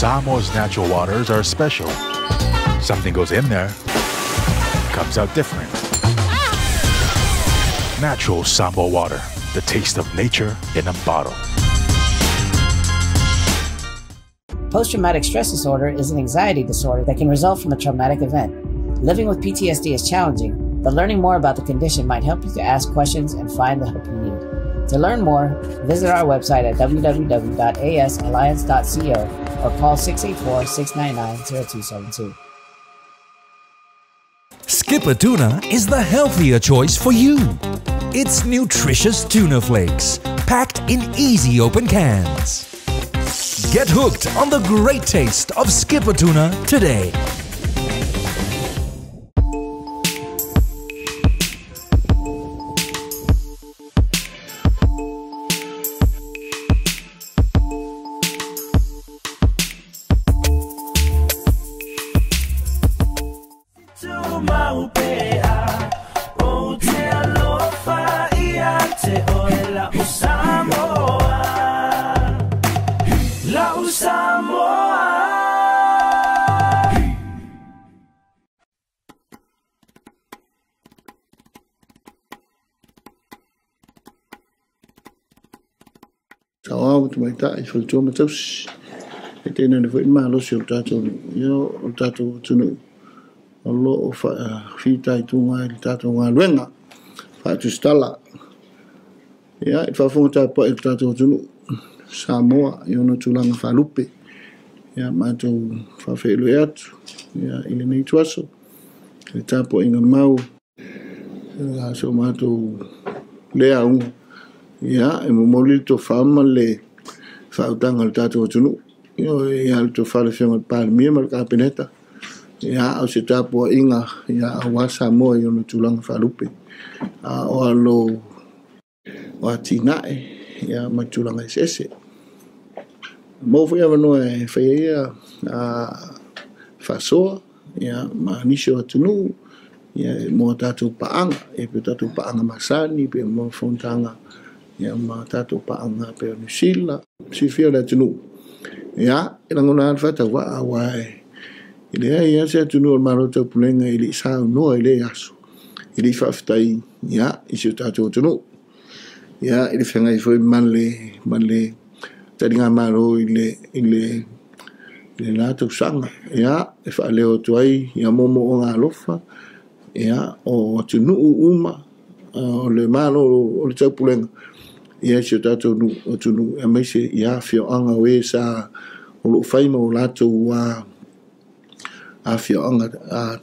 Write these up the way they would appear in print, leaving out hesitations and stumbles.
Samoa's natural waters are special. Something goes in there, comes out different. Natural Samoa water, the taste of nature in a bottle. Post-traumatic stress disorder is an anxiety disorder that can result from a traumatic event. Living with PTSD is challenging, but learning more about the condition might help you to ask questions and find the help you need. To learn more, visit our website at www.asalliance.co or call 684-699-0272. Skipper Tuna is the healthier choice for you. It's nutritious tuna flakes, packed in easy open cans. Get hooked on the great taste of Skipper Tuna today. Saoao ma tamaitai, faletua ma tausi, e tainane foi le malosi o le tatou nuu. Ia, o le tatou atunuu o lo o fitaituga ai le tatou galuega faatusitala. Ia, i le faafofoga tapuai a le tatou atunuu Samoa i ona tulaga faalupe, ia matou faafeiloai atu ia i lenei ituaso i le tapuaiga mau a si o matou lea auga. Ia, e momoli le tofa ma le faautaga a le tatou atunuu. Ioe, ia le tofa i le Afioga i le Palemia ma le Kapeneta, ia, o se tapuaiga ia aua Samoa i ona tulaga faalupe, a o alo o atinae ia ma tulaga eseese. Maua foi avanoa e fai ai ia faasoa ia ma nisi o atunuu ia mo a tatou paaga, ia pe o tatou paaga masani, pe mo fonotaga ia ma tatou paaga pe o Niu Sila, silafia o le atunuu. Ia, e lagona lava le faatauvaa aua e leai lava se atunuu o le Malo Taupulega e le i saunoa i lea aso, e le i faafetai ia i si o tatou atunuu. Ia, i le feagai foi ma le ma le taligamalo i le i le i lena tausaga. Ia, e faaleo atu ai ia moomooga alofa ia o atunuu uma o le Malo o le Taupulega ia i si o tatou atunuu, aemaise i afioaga o e sa o lo o fai ma o latou afioaga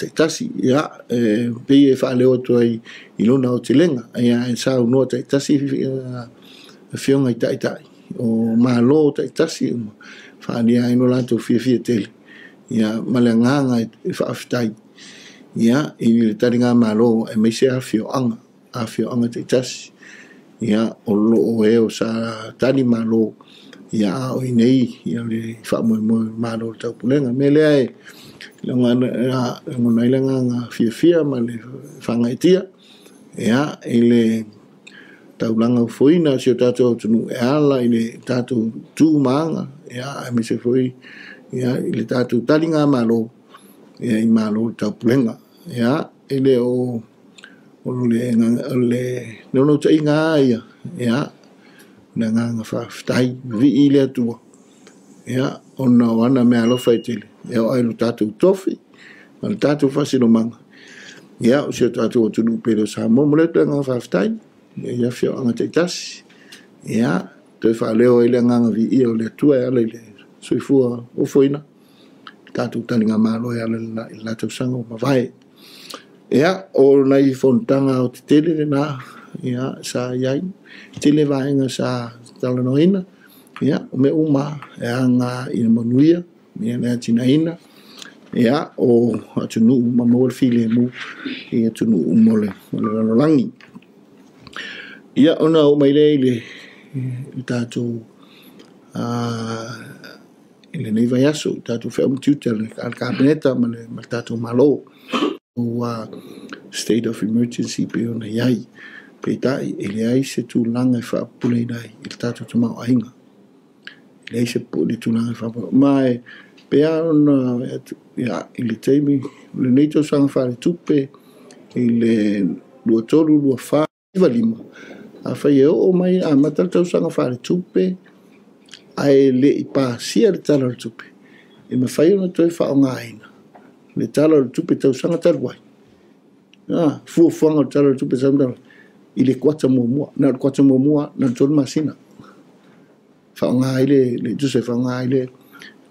taitasi. Ia, e pei e faaleo atu ai i lona aotelega, ia e saunoa taitasi afioga i taitai o Malo taitasi uma, faaalia ai lo latou fiafia tele ia ma le agaga e faafetai ia i le taligamalo, aemaise afioaga afioaga taitasi ia o lo o e o sa tali malo ia a o i nei ia le faamoemoe Malo o le Taupulega. O le mea lea e lagona ai le agaga fiafia ma le faagaeetia ia i le taulaga ofoina o si o tatou atunuu e ala i le tatou tu ma aga, ia aemaise foi ia i le tatou taligamalo ia i Malo o le Taupulega. Ia, e le o le naunautaiga lava ia, ia, o le agaga faafetai, vivii i le Atua, ia, ona o ana meaalofa e tele, e oo ai i lo tatou tofi ma le tatou faasinomaga, ia, o si o tatou atunuu pele o Samoa. Momoli atu le agaga faafetai i afioaga taitasi, ia, toe faaleo ai le agaga viia o le Atua e ala i le soifua ofoina, le tatou taligamalo e ala i le la tausaga ua mavae. Ia, o nai fonotaga aotetele lena ia sa i ai, tele vaega sa talanoaina, ia, o mea uma e aga i le manuia, ia le atinaeina, ia, o atunuu ma maua le filemu i atunuu uma o le lalolagi. Ia, ona oo mai lea i le tatou i lenei vaiaso, i tatou feau ma tiute a le Kapeneta ma le tatou Malo. Ua state of emergency pei ona i ai, peitai e leai se tulaga e faapuleina ai i le tatou tamaoaiga. Leai se le tulaga e faapea. Ma e pei lava ona ia, i le taimi o lenei tausaga faaletupe i le 23, 24, 5, afai e oo mai amata le tausaga faaletupe ae le i pasia le Tala o le Tupe, e mafai ona toe faaaogaina le Tala o le Tupe tausaga talu ai, fuafuaga o le Tala o le Tupe tausaga talu ai i le kuata muamua, na o le kuata muamua, na o le 3 masina. Faaaoga ai le tusa e faaaoga ai le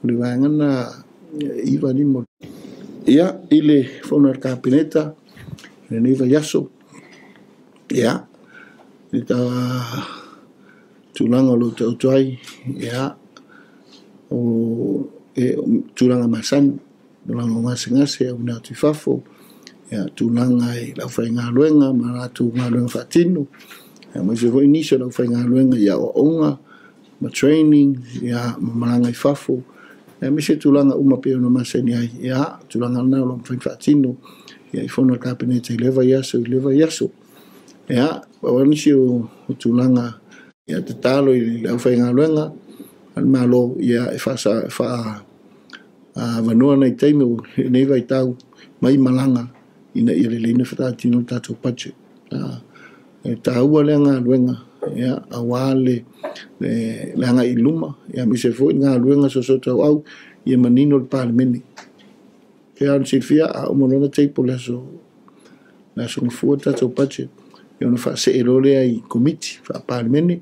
vaega lena 9, 5. Ia, i le fono a le Kapeneta i lenei vaiaso, ia, i le tulaga o lo o taoto ai, ia, o tulaga masani, tulaga o gasegase auina atu i fafo, ia, tulaga i le aufaigaluega ma latou galuega faatino, aemaise foi nisi o le aufaigaluega i aoaoga ma training, ia, ma malaga i fafo, aemaise tulaga uma pei ona masani ai, ia, tulaga lena o lo o mafai ona faatino, ia, i fono a le Kapeneta i lea vaiaso, i lea vaiaso. Ia, pau lava nisi o tulaga, ia, tatalo i le aufaigaluega a le Malo, ia, e faaavanoa nai taimi o lenei vaitau mai malaga ina ia lelei ona faatino le tatou budget. E taua lea galuega, ia, aua le agai i luma, ia, aemaise foi le galuega soosoo tauau, ia manino le Palemene. Pei lava ona silafia, a uma loa ona table le aso Gafua le tatou budget, ia ona faasee loa lea i Komiti faa-Palemene,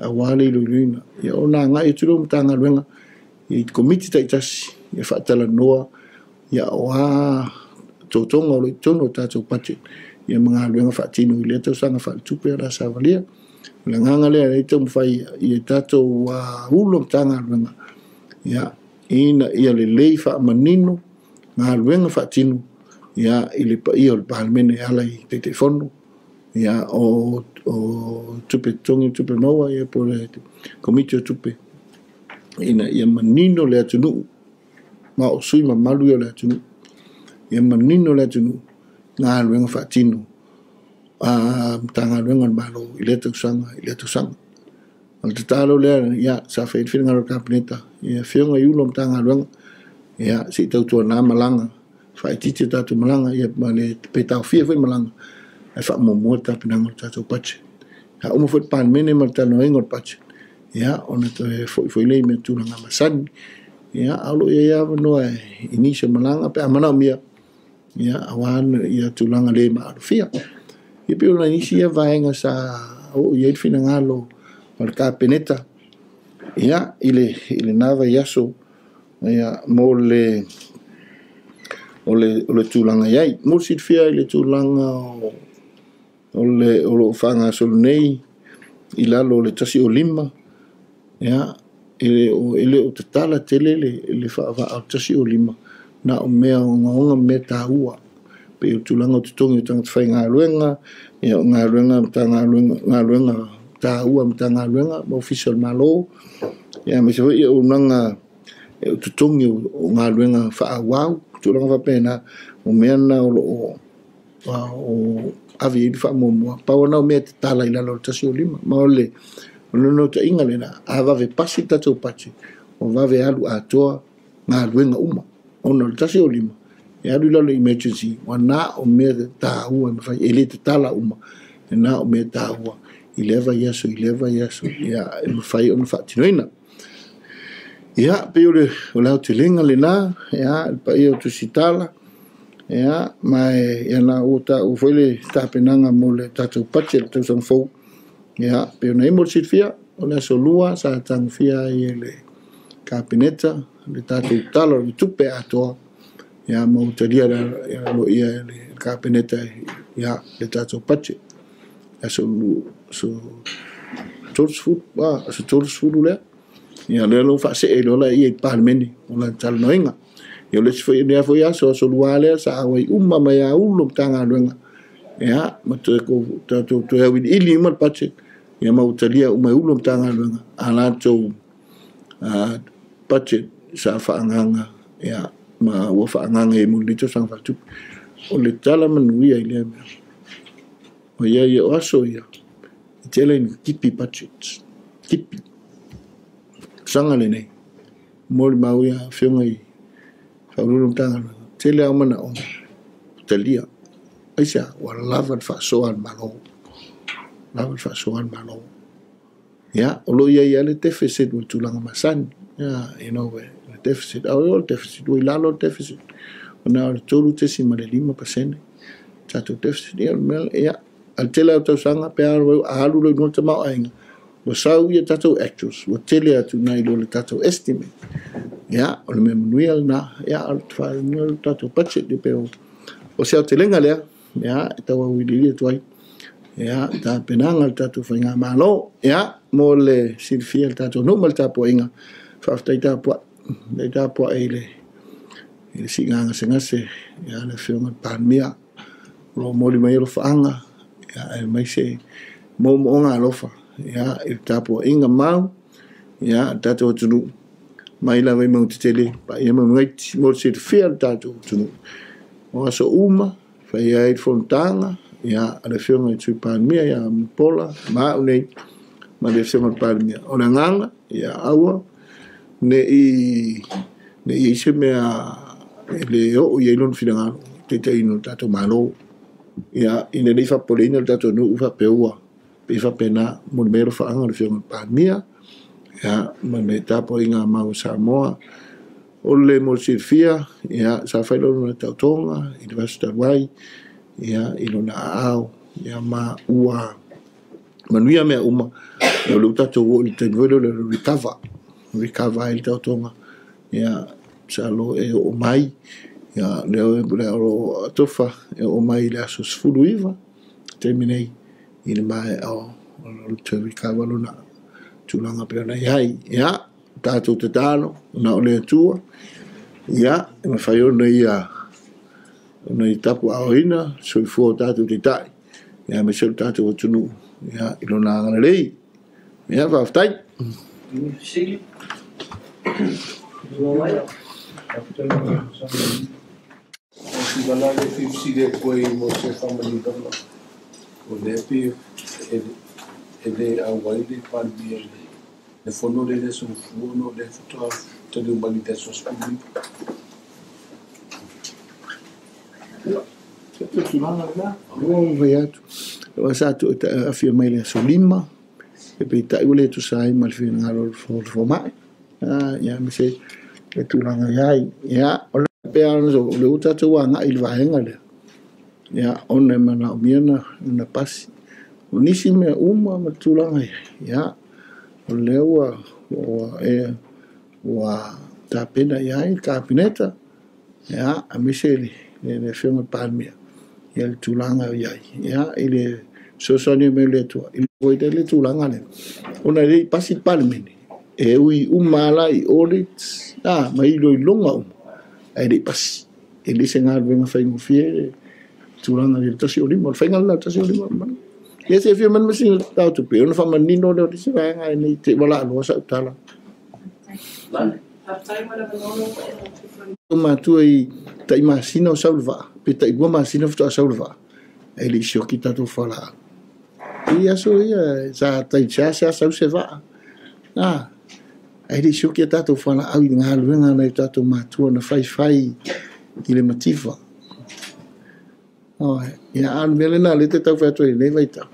aua le iloiloina. Ia ona agai atu lea o Matagaluega i Komiti taitasi, ia faatalanoa, ia o a totoga o lo o i totonu o tatou budget, ia ma galuega faatino i lea tausaga faaletupe o le a savalia. O le agaga lea e taumafai ia tatou ulo Matagaluega, ia, ina ia lelei faamanino galuega faatino, ia, i le paia o le Palemene e ala i Taitaifono, ia, o tupe totogi, tupe maua, ia, po o le Komiti o Tupe, ina ia manino le atunuu, ma o sui mamalu ia o le atunuu, ia manino le atunuu galuega faatino a Matagaluega o le Malo i lea tausaga, i lea tausaga. O le tatalo lea, ia, sa fai ai le finagalo o le Kapeneta, ia, afioga i Ofisa Sili o Matagaluega, ia, se i tautuana malaga, faaitiiti o tatou malaga, ia, ma le pe taofia foi malaga, ae faamuamua le tapenaga o le tatou budget. A uma foi le Palemene ma le talanoaina o le budget, ia, ona toe foi foi lea i mea tulaga masani, ia, a o lo o i ai avanoa i nisi o malaga pe a manaomia, ia, aua ia tulaga le maalofia. Ia pei o nai nisi ia vaega sa oo i ai le finagalo o le Kapeneta, ia, i lena vaiaso, ia, mo le o le tulaga i ai. Mo le silafia i le tulaga o lo o faagasolo nei i lalo o le 105, ia, e le o tatala tele le faavaa o le 105, na o mea ogaoga mea taua, pei o tulaga o totogi o tagata faigaluega, ia, o galuega Matagaluega, galuega taua Matagaluega ma Ofisa o le Malo, ia, aemaise foi ia auaunaga o totogi o galuega faaauau, tulaga faapena, o mea na o lo o ave i le faamuamua. Pau na o mea tatala i lalo o le 105, ma o le naunautaiga lena, a vave pasi le tatou budget, o vave alu atoa galuega uma, ona o le 105, e alu i lalo emergency, ua na o mea taua e mafai, e le tatala uma, e na o mea taua i lea vaiaso, i lea vaiaso, ia, e mafai ona faatinoina. Ia, pei o le aotelega lena, ia, le paia o Tusitala, ia, ma ia na ua taua foi le tapenaga mo le tatou budget le tausaga fou, ia, pei ona i ai mo le silafia, o le aso 2 sa tagofia ai e le Kapeneta le tatou Tala o le Tupe atoa, ia, ma ua talia aloaia e le Kapeneta, ia, le tatou budget. Aso 30 lea. Ia, lea lo faasee loa ia i Palemene o la talanoaina. Ia, o le isi foi lea foi aso, aso 2 lea, sa auai uma mai a ulo Matagaluega, ia, ma toe tatou toe auiliili uma le budget, ia, ma ua talia uma e ulo Matagaluega a latou budget sa faaagaga, ia, ma ua faaagaga i mo lenei tausaga faaletupe. O le tala manuia i lea mea, o ia ia o aso ia, e tele ina tipi budgets, tipi. Tausaga lenei, molimau ia Afioga i Faauluulu o Matagaluega, tele lava o manaoga ua talia. Aisea? Ua lava le faasoa a le Malo. Lava le faasoa a le Malo. Ia, o lo o i ai lava le deficit ma le tulaga masani. Yeah, you know, le deficit. A o le deficit, ua i lalo le deficit. Ona o le 3.5% tatou deficit. Ia, o le mea, ia, a le tele lava o tausaga, pe a alu loa i luga le tamaoaiga, ua sau ia tatou actuals, ua tele atu nai lo le tatou estimate. Ia, o le mea manuia lena, ia, o le tatou budget, e pei o se aotelega lea, ia, e tau auiliili atu ai, ia, tapenaga le tatou faigamalo, ia, mo le silafia le tatou nuu ma le tapuaiga, faafetai tapuai, faafetai tapuai i le siiga gasegase, ia, le Afioga i le Palemia, o lo o momoli mai alofaaga, ia, aemaise moomooga alofa, ia, i le tapuaiga mau, ia, le tatou atunuu, mai lava i mauga tetele, paia ma mauga iti, mo le silafia le tatou atunuu. O aso uma, fai ai le fonotaga, ia, a le Afioga i le Sui Palemia, ia Mulipola, ma au nei, ma le Afioga i le Palemia. O le agaga, ia, aua, ne i i ai se mea e le oo i ai lona finagalo, taitaiina o le tatou Malo. Ia, ina ne i faapopoleina le tatou nuu faapea ua, pei faapena, momoli mai alofaaga le Afioga i le Palemia, ia, ma le tapuaiga a mau o Samoa. O le mo le silafia, ia, sa fai lona taotoga i le vaiaso talu ai, ia, i lona aao, ia, ma ua manuia mea uma, ia, o lea ua tatou oo i le taimi foi lea o le recover, recover ai le taotoga, ia, masalo e oo mai, ia, lea o lo o atofa e oo mai i le aso 19, taimi nei, i le maea o le toe recover lona tulaga pei ona i ai. Ia, tatou tatalo, na o le Atua, ia, e mafai ona ia tapuaaoina soifua o tatou taitai, ia, aemaise o le tatou atunuu, ia, i lona agalelei. Ia, faafetai. Le fono le le soifua no le faatoa taliu mai le aso 19. Se tulaga lena, ua fai atu. Ua sa tu afia mai le aso 5, e peitai ua le tusa ai ma le finagalo o le fomai. Ia, ma se le tulaga i ai. Ia, o le pea o le ua tatou agai i le vaega lea. Ia, ona e manaomia na pasi. O nisi mea uma ma tulaga i ai. Ia, o lea ua tapena i ai le Kapeneta, ia, aemaise le Afioga i le Palemia, ia le tulaga i ai, ia, i le fesoasoani mai o le Atua, i le le tulaga lea. Ona e le i pasi le Palemene, e ui uma la i audits, ma iloiloga uma, ae le i pasi. E le se galuega faigofie le tulaga i le 15, o le faiga lena o le 15. Ia se fia mani masina tau tupe, ona faamanino lea o le isi vaega e nei te ua laaloa sau tala. O matua i tai masina o sau le vaa, pe tai 2 masina faatoa sau le vaa, e le i sioki tatou fualaau. I aso ia, sa tai seasea sau se vaa. Ae le i sioki a tatou fualaau i galuega nai tatou matua na faifai i le mativa. Ia, a o le mea lena lea te tau fai atu ai i lenei vaitau.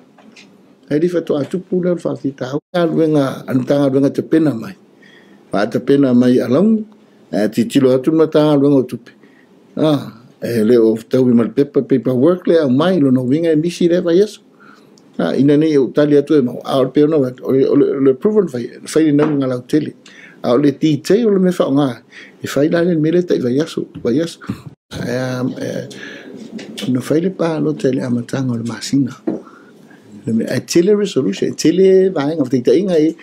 Ae le i faatoa tupu lea o le faafitauli. Galuega a le Matagaluega tapena mai. Faatapena mai alauni, ae tilotilo atu le Matagaluega o Tupe. E le o fetaui ma le pepa, paperwork le aumai, lona uiga e misi lea vaiaso. Ina nei ou tali atu e mau, a o le pei ona o le approval fai, fai le nauga lautele. A o le detail o le mea faaaoga, e fai la le mea lea tai vaiaso, vaiaso. Na fai le palota i le amataga o le masina. E tele resolution, e tele vaega, fetaitaiga e,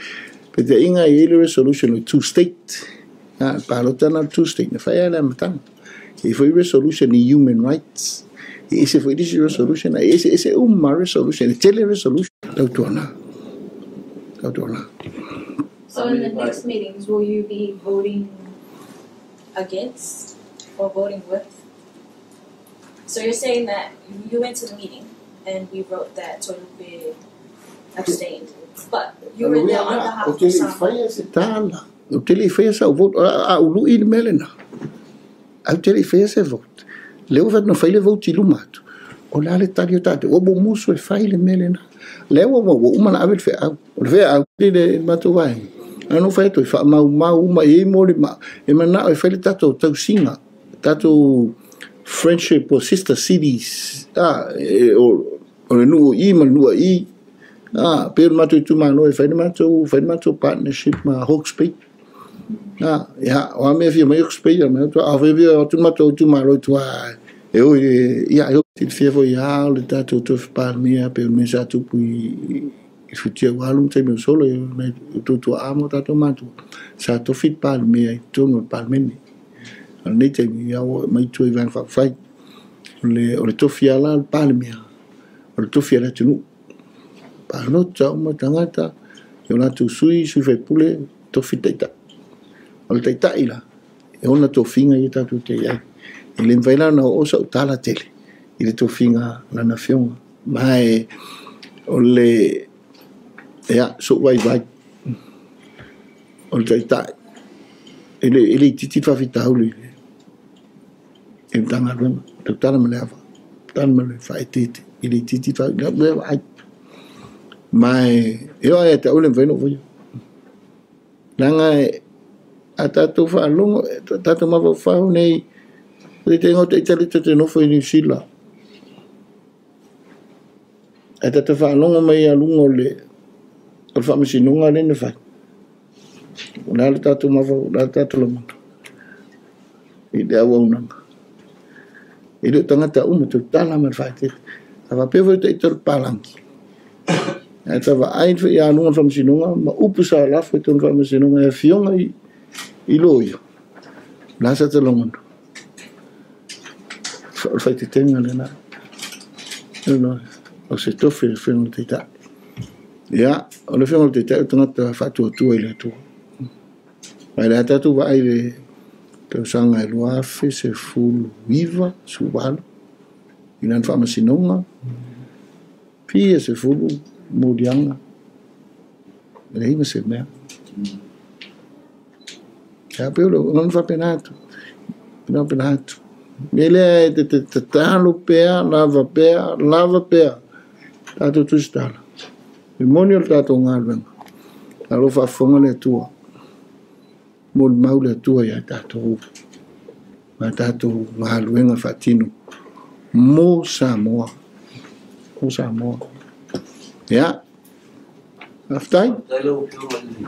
fetaitaiga e i ai le resolution o le two state. Le palota na o le two state, na fai lava le amataga. E foi resolution i human rights. E ese foi isi resolution, e ese ese uma resolution, e tele resolution. Tautuana. Tautuana. So in the next meetings, will you be voting against or voting with? So you're saying that you went to the meeting and we wrote that Toelupe abstained, but you were there on behalf of Okay, Samoa. fai se tala. Ou te le i faia sau vote, a ului le mea lena. Ae ou te le i faia se vote. Lea ua fai atu na fai le vote i luma atu. O le a le tali o tatou? Ua musu e fai le mea lena. Lea ua ua uma ona ave le feau. O le feau i le matou vaega. Ae na ou fai atu e faamaumau uma e i ai molimau e manao e fai le tatou tausiga, tatou friendship or sister cities, o le nuu i ma le nuu i. Pei o le matou itumalo e fai le matou, fai le matou partnership ma Hawke's Bay. Ia, o a mea e fia mai Hawke's Bay, a fai atu le matou itumalo i tua, e o ia, e o silafia foi lava o le tatou tofi Palemia pei o le mea sa tupu i futia ua alu ma taimi o sola i o tuatuaa ma o tatou matua, sa tofi le Palemia i totonu o le Palemene. A o lenei taimi, ia ua aumai i tua i Vaega Faaupufai. O le tofi lava la o le Palemia, o le tofi a le atunuu. Palota uma tagata i o latou sui, sui faipule, tofi le taitai. O le taitai la, e ona tofiga ia tatou te i ai. E le mafai la ona oo sau tala tele i le tofiga a lana afioga. Ma e o le, ia, sou vaivai, o le taitai, e le itiiti le faafitauli i le Matagaluega, tautala ma le ava, tautala ma le faaeteete, e le itiiti le faafitauli, vaai. Ma e oo lava ia te au e le mafai ona ou faia. Leaga a tatou faalogo, tatou mafaufau nei, o le taitaiga o Taitali tou te nofo i Niu Sila. Ae tatou faalogo mai ia luga o le faamasinoga lea na fai. O le a le tatou mafaufau, o le a le tatou lagona i le auaunaga. E le o tagata uma, tautala ma le faaeteete. A faapea foi o Taitali papalagi, ae ta vaai ia luga o le faamasinoga ma upu sa lafo i totonu o le faamasinoga e afioga i loia, o le a sa ta lagona? O le faaeteetega lena. O se tofi o le afioga i le Taitai. Ia, o le afioga i le Taitai o le tagata faatuatua i le Atua. Ma e le a tatou vaai i le tausaga e 2019, 18, i lana faamasinoga, fia sefulu moliaga, e leai ma se mea. Ia, pei o le lagona faapena atu. Faapena atu. Me lea e te tatalo pea, lava pea, lava pea, tatou tusitala. E moni o le tatou galuega. Alo faafofoga le Atua. Molimau le Atua ia tatou. Ma tatou galuega faatino. Mo Samoa. Mo Samoa. Ia. Faafetai. Faafetai lau Afioga i le